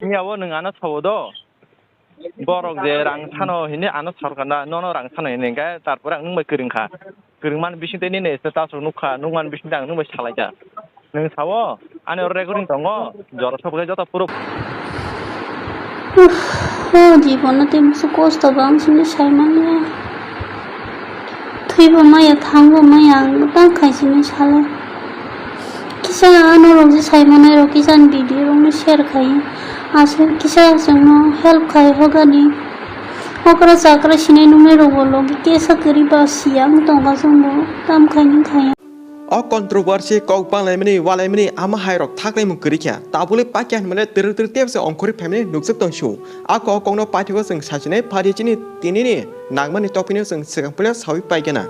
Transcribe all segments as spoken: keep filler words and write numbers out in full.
Phiya o nwng ano sao do. Borok je rang sano hini ano sorkar na, nono rang sano hini, hingke tarpore ang nwng bai kwrwng kha. Kwrwng mani bising tei nini status rok nukha, nukmani bising tei ang nwng bai salaikha. Nwng sao, ani oro recording tongo, jora sokle joto proof. Uff, o jibono tei musu kosto bo ang sini sai manya. Thwibo maya, thangbo maya, ang tang khai sini salo. Kisa ano rok je sai manai rok kisa ani video rok no share khai. Aswk kisa chwngno help khai hogani. Okra chakra sinai nungnai rok bo logi kesa kwrwi ba siya wng tongkha chwngbo tam khai nung khai. O controversy kok banglaimani, walaimani ama hai rok thaklaimung kwrwi kha. Tabukle pakya hinmale twrwk twrwk tebse ongkhorwi phaimani nukjak tong su. A kok kokno paithakgo chwng sachinai phari chini tinini nangmani topino chwng swkang puila sawi paigana.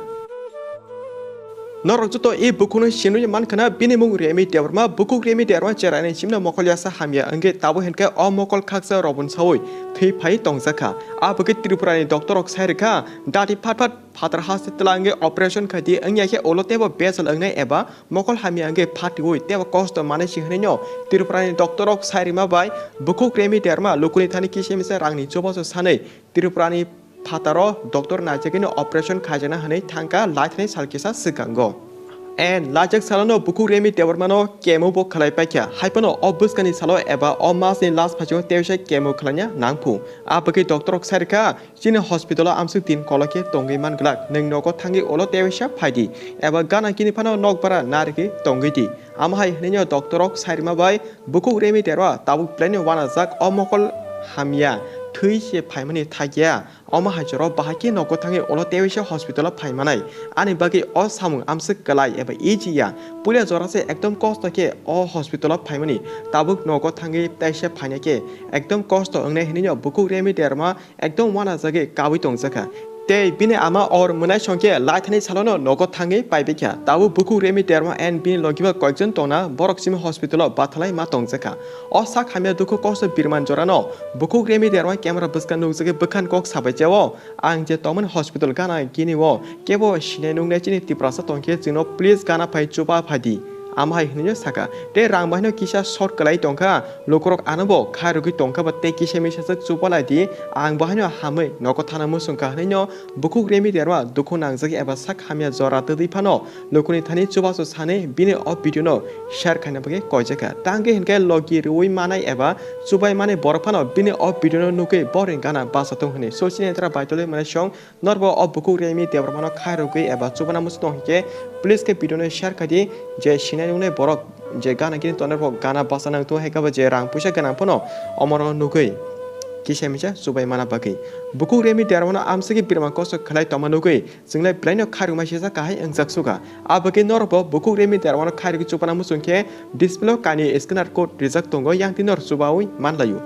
Norok joto e bukhukno sinui mankhana bini mung Remi Debbarma, bukhuk Remi Debbarma cheraini simno mokol yasa hamya wngwi tabo hinkhe o mokol khaksa robon sawi thwi phai tongjakha. A bagwi Tripurani doctor rok sai rwkha, dati phat phat phatar haste twla wngwi operation khaidi wngya khe ulo teibo bejal wngnai eba mokol hamya wngwi phatiui teibo kosto manai si hwnwino Tripurani doctor rok sai rwma bai bukhuk Remi Debbarma lukuni thani kisa misa rangni chubachu sanwi Tripurani phataro doctor naijakgwino operation khaijakna hwnwi thangkha laithani sal kisa swkango. And lajak salano bukhuk Remi Debbarmano chemo bo khlai paikha. Haiphano o bwskangni salo eba o masni last phaisio teisa chemo khlaina nangphu. A bagwi doctor rok sai rwkha, chini hospital-o amswk din kolok khe tongwi man glak, nwng nogo thangwi ulo teisa phaidi, eba gana gini phano nokbara narigwi tongwi di. Amo hai hwnwino doctor rok sai rwma bai bukhuk Remi Debbarma tabuk belai no uanajak, o mokol hamya, thwi se phaimani thakya. Omo hai jora bahai khe nogo thangwi ulo teisa hospital-o phai manai. Ani bagwi o samung amswk kwlai eba easy ya. Puila jora se ekdom kosto khe o hospital-o phaimani. Tabuk nogo thangwi teisa phaina khe ekdom kosto wngnai hwnwino bukhuk Remi Debbarma ekdom uanajagwi kaui tongjakha. Tei bini ama or mwnaisong khe laithani salono nogo thangwi paibaikha. Tabuk bukhuk Remi Debbarma and bini logiba koikjon tongna borok simi hospital-o bathalai ma tongjakha. O sak hamya dukhu kosto birman jorano bukhuk Remi Debbarma camera bwskang nukjagwi bwkhan kok sabai chao. Ang je tongmani hospital gana gini o kebo sinai nungnai chini Tiprasa tongkhe chwngno please gana phai chuba phaidi. Amo hai hwnwi saka. Tei rang bahino kisa short kwlai tongkha, lukurok ano bo khai rwgwi tongkha ba tei kisa misa swk chuba lai di. Ang bahino hamwi nogo thana muchungkha hwnwino bukhuk Remi Debbarma dukhu nangjak eba sak hamya jora twdwi phano lukuni thani chubachu sani bini o video no share khaina bagwi koijakha. Tangwi hinkhe logi rwui manai eba chubai mani borok phano bini o video no nugwi bohreng gana basa tong hwnwi. So chini tra baitolwi manai song norbo o bukhuk Remi Debbarmano khai rwgwi eba chubana muchung tong hinkhe please khe video no share khai di, je sinai nungnai borok je gana gini tongnai borok gana basa nang tong hai khe bo je rang puisa gwnang phano omoro nugwi kisa misa chubai mana bagwi. Bukhuk Remi Debbarmano amswkhe birma kosto khlai tongma nugwi Chwnglai belaino kharwngma sesa kahai wngjak suga. Abagwi norokbo bukhuk Remi Debbarmano khairogwi chubana muchungkhe display-o kainwi scanner code rijak tongo, yangtwi norok chubaui manlaio.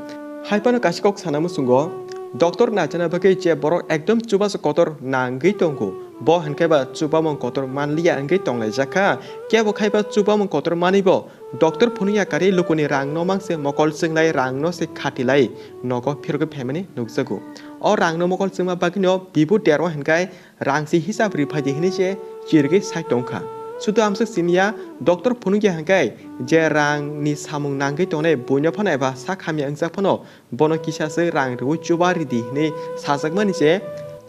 Haiphano kaisa kok sana muchungo, doctor naijana bagwi je borok ekdom chubachu kotor nangwi tongo, bo hinkhe ba chubamung kotor manliya wngwi tonglaijak kha. Kebo khai ba chubamung kotor manwibo doctor phunukya karwi lukuni rangno mangse mokol chwnglai rangno se khatilai nogo phirogwi phaimani nukjago. O rangno mokol chwngma bagwino Bibu Debbarma hinkhe rang se hisab ri phaidi hinwi se chirigwi sai tongkha. Sudu amswk simiya, doctor phunukya hinkhe je rang ni samung nangwi tongnai buino phano eba sak hamya wngjak phano bono kisa se rang rwui chuba ridi hinwi sajakmani se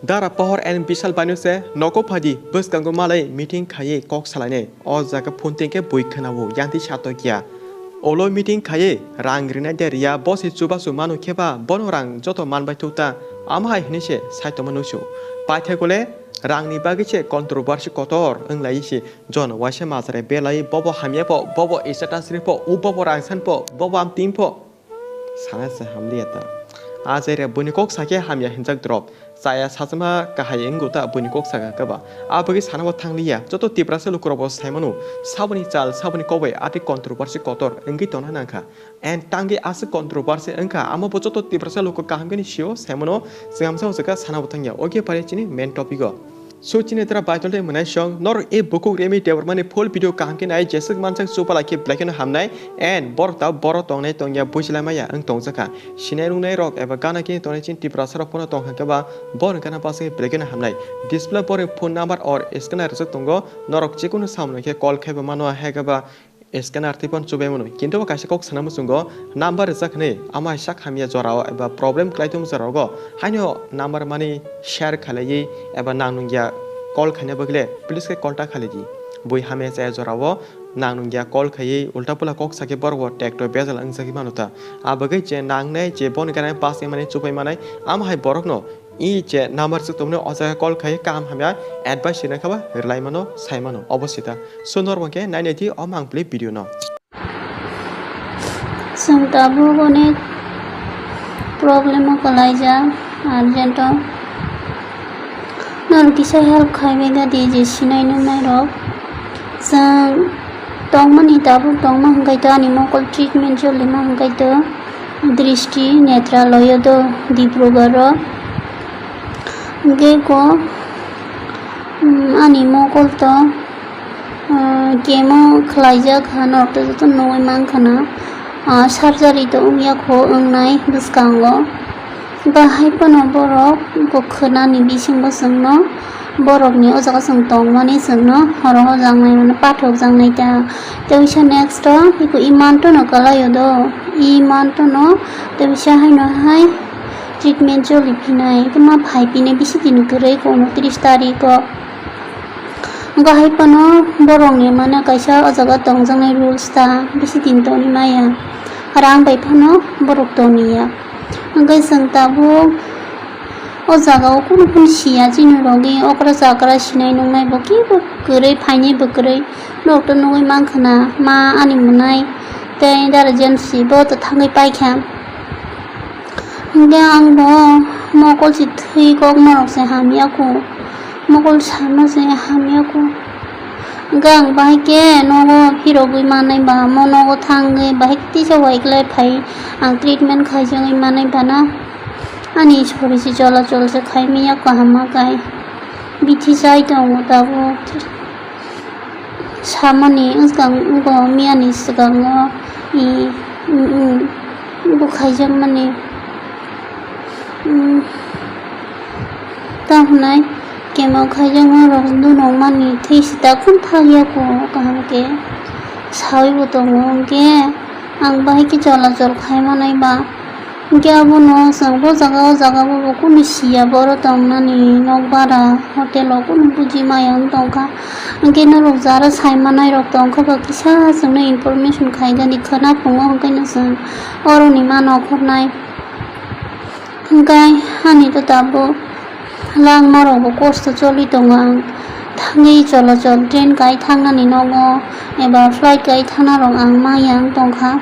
Dara Pohor and Bishal baino se nogo phaidi bwskango malai meeting khaiwi kok salainai. O jaga phone tengkhe bui khwnao yangtwi satokya. Olo meeting khaiwi rang rinai de riya, bo se chubachu manu khe ba bono rang joto manbai thukta, amo hai hwnwi se sai tongma nusu. Paithakgole rangni bagwi se controversy kotor wnglai se, jon waisa majra belai, bobo hamya pho, bobo status ri pho, u bobo rang san pho, bobo amting pho. Sana se hamliya ta. A jai re buini kok sakhe hamya hinjak drop. Chaya sachwma kahai wngwi ta buini kok saka khe ba. A bagwi sana bo thangliya. Joto Tiprasa lukurok bo sai mano. Saboni chal, saboni kobai ati controversy kotor wngwi tongna nangkha. And tangwi aswk controversy wngkha, amo bo joto Tiprasa lukurok kaham khe ni sio sai mano. Chwng amsa o jaga sana bo thangya. Oke pare chini main topic o. So chini tara baitol tei mwnai song norok e bukhuk Remi Debbarmani full video kaham khe nai jeswk mansak chupala khe belai kheno hamnai and borok ta borok tongnai tongya bujilai maya wng tongjakha. Sinai rwngnai rok eba gana khe tongnai chini Tiprasa rok phano tongkha khe ba borok gana basa khe belai kheno hamnai. Display borok phone number or scanner rwjak tongo, norok chikunu samung khe call khai bo mano hai khe ba scanner twi phano chubai mano. Kintu bo kaisa kok sana muchungo number rijak hinwi amo hai sak hamya jorao eba problem khlai tongma jorao go haino number mani share khlaiwi eba nang nungya call khaina bagwi le please khe call ta khlai di. Bui hamya chaya jorao nang nungya call khaiwi ulta pula kok sakhe borok bo tekto bejal wngjagwi mano ta. A bagwi je nangnai je boni gana pass wngmani chubai manai amo hai borokno I je number swk tongmani o jaga call khai kaham hamya advice rwna khe ba rwlai mano, sai mano, obo sita. So norok hwnkhe nai nai di o mangpili video no. Chwng tabuk onek problem o kwlaijak urgent o. Norok kisa help khai bai gadi je sinai nungnai rok. Chwng tongmani tabuk tongma hwnkhe to ani mokol treatment cholima hwnkhe to Dristi Netraloyo do Dibrugarh o. Hwnkhe ko, um, ani mokol to, um, chemo khlaijak ha, norok to joto nugwi mankha na, ah, surgery to wngya kho wngnai bwskango. Bahai phano borok bo khwnani bisingo chwngno borokni o jaga chwng tongmani chwngno horo hojak nai mano, pathok jak nai ta. Tei bisa next o iko i mantono kwlaio do, i mantono tei bisa haino hai treatment choli phinai, tei ma phai phinai bisi din kwrwi ko unotris tariko. Bahai phano borokni mane kaisa o jaga tongjaknai rules ta bisi din toni maya, rang bai phano borok toniya. Hwnkhe chwng tabuk o jaga o kunu kunu siya chini rogwi okra chakra sinai nungnai bo kibo kwrwi phainai bo kwrwi norok to nugwi mankha na ma ani mwnai tei dara James bo to thangwi paikha. Hwnkhe ang bo mokol se thwi kok norok se hamya kho, mokol sama se hamya kho. Hwnkhe ang bahai khe nogo phirogwi manai ba mo nogo thangwi bahai tisa waiklai phai ang treatment khaijagwi manai bana. Ani sori se chola chol se khai maya kaham ma kai bithi chai tongo tabuk. Samani wngkang wngkang miyani swkango, i, mm, mm, bo khaijakmani, mm, ta hwnai kemo khaijakma rok dunokmani thwi sita kung thang yako kaham khe sawi bo tongo hwnkhe ang bahai khe chola chol khai manai ba. Hwnkhe abono chwng bo jaga o jaga bo bo kunu siya, boro tongnani nok bara, hotel o kunu buji maya wng tongkha. Hwnkhe norok jara sai manai rok tongkha ba kisa chwngno information khaigani khwna phungo hwnkhe no chwng oroni ma nok hornai. Hwnkhe ani to tabuk langma rok bo kosto choli tongo ang. Thangwi cholachol train kai thangnani nogo eba flight kai thangna rok ang maya wng tongkha.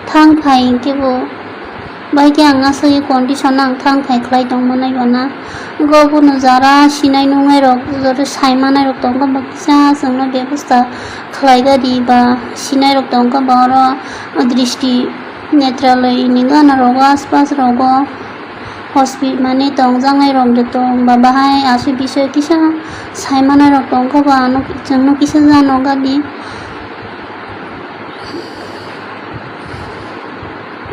Thang phai hwnkhe bo Bahai khe ang aswk condition ang thang phai khlai tong manai bana. Go bono jara sinai nungnai rok, jara sai manai rok tongkha ba kisa chwngno bebosta khlai gadi ba sinai rok tongkha ba oro dristi netraloi ni gana rogo aspas rogo hospital mane tongjaknai rok joto ba bahai aswk bisoi kisa sai manai rok tongkha ba ano chwngno kisa jano gadi.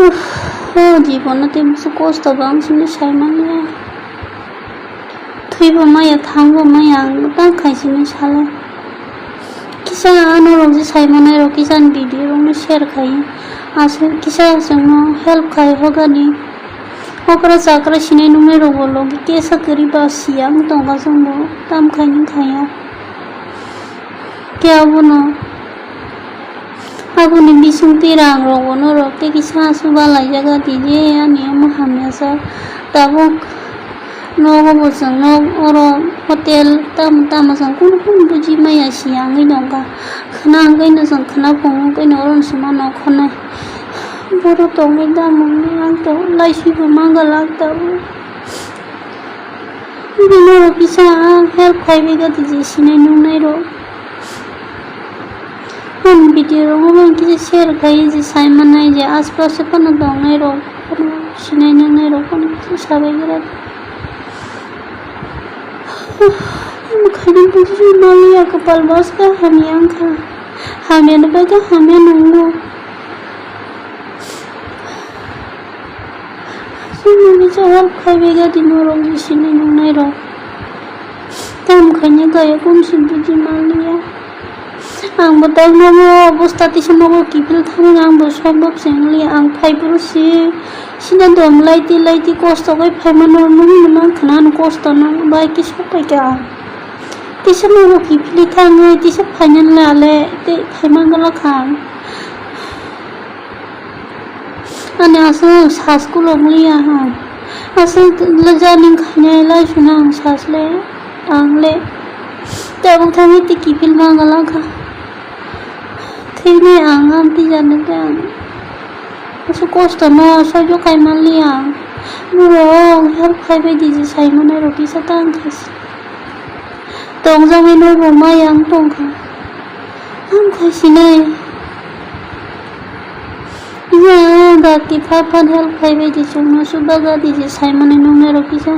Uff, o jibono tei bwswk kosto bang simi saimanya. Thwibo maya, thangbo maya, ang tang khai simi sale. Kisa ano rok je saimanai rok kisa ni video rok no share khai. Aswk kisa chwngno help khai hogani. Okra chakra sinai nungnai rok bo logi kesa kwrwi ba siya wng tongkha chwngbo tam khai ni khaya. Khe abono Aboni bisingtwi rang rogo norok tei kisa aswk balaijak di je ani omo hamya sak. Tabuk nogo bo chwng nok oro hotel tamo tamo chwng kunu kunu buji maya si wngwi nokha. Khwna wngwi no chwng khwna phungo wngwi no oro no se ma nok khornai. Boro tongwi da mungni ang to laisi bo ma galak tabuk. Bini rok kisa help khai bai gati je sinai nungnai rok. Ang video rok no kisa share khai je sai manai je aspas phano tongnai rok phano sinai nungnai rok phano kisa sabai gra. Ang khaini buji maliya kwpal bas kha hamya wngkha. Hamya no bai kha hamya nungo. Chini bisa help khai bai gadi norok ni sini nungnai rok. Tam khaini kaya kum si buji maliya. Ang bo tei nogo obostha tisa nogo kiphil thani ang bo sombab se wngli ang phai phuru si sina dom laiti laiti kosto bai phaimano nung no mang khna ano kosto no bai kisa pai kha ang. Tisa nogo kiphil thangwi tisa phainani le ale tei phaimang gala kha ang. Ani aswk sas kulok liya ang. Aswk le jani khainai lai suna ang sas le. Ang le. Tabuk thangwi tei kiphil ma gala kha. Thwinai ang amtwi jani khe ang. Aswk kosto no soijo khai man liya ang. Borok help khai bai di je sai manai rok kisa ta ang khaisi. Tongjaknai no bo maya wng tongkha. Ham khai sinai. Iya, dakti pha phan help khai bai di chwngno subaga di je sai manai nungnai rok kisa.